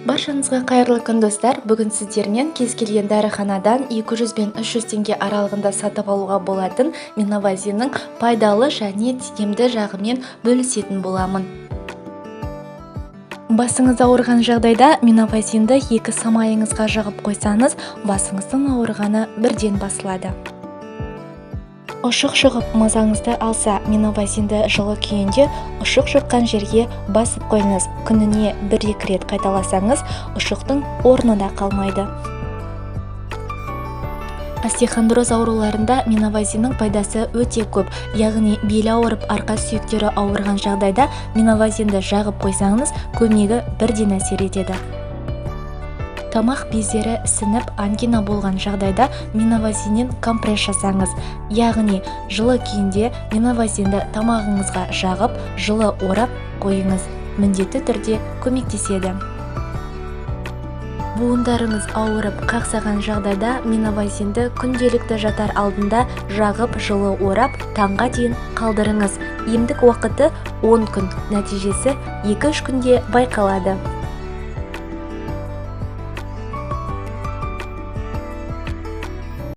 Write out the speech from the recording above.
Баршаңызға қайырлы күн, достар! Бүгін сіздермен кез келген дәріханадан 200 бен 300 теңге аралығында сатып алуға болатын Меновазиннің пайдалы және тиімді жағымен бөлісетін боламын. Басыңыз ауырған жағдайда Меновазинді екі самайыңызға жағып қойсаңыз, басыңыздың ауырғаны бірден басылады. Ұшық шығып, мазаңызды алса, Меновазинді жылы күйінде ұшық шыққан жерге басып қойыңыз. Күніне 1-2 рет қайталасаңыз, ұшықтың орны да қалмайды. Остеохондроз ауруларында Меновазиннің пайдасы өте көп, яғни белі ауырып, арқа сүйектері ауырған жағдайда Меновазинді жағып қойсаңыз, көмегі бірден әсер етеді. Тамақ бездері ісініп, ангина болған жағдайда Меновазиннен компресс жасаңыз, яғни жылы күйінде Меновазинді тамағыңызға жағып, жылы орап қойыңыз, міндетті түрде көмектеседі. Буындарыңыз ауырып, қақсаған жағдайда Меновазинді күнделікті жатар алдында жағып, жылы орап, таңға дейін қалдырыңыз. Емдік уақыты 10 күн, нәтижесі 2-3 күнде байқалады.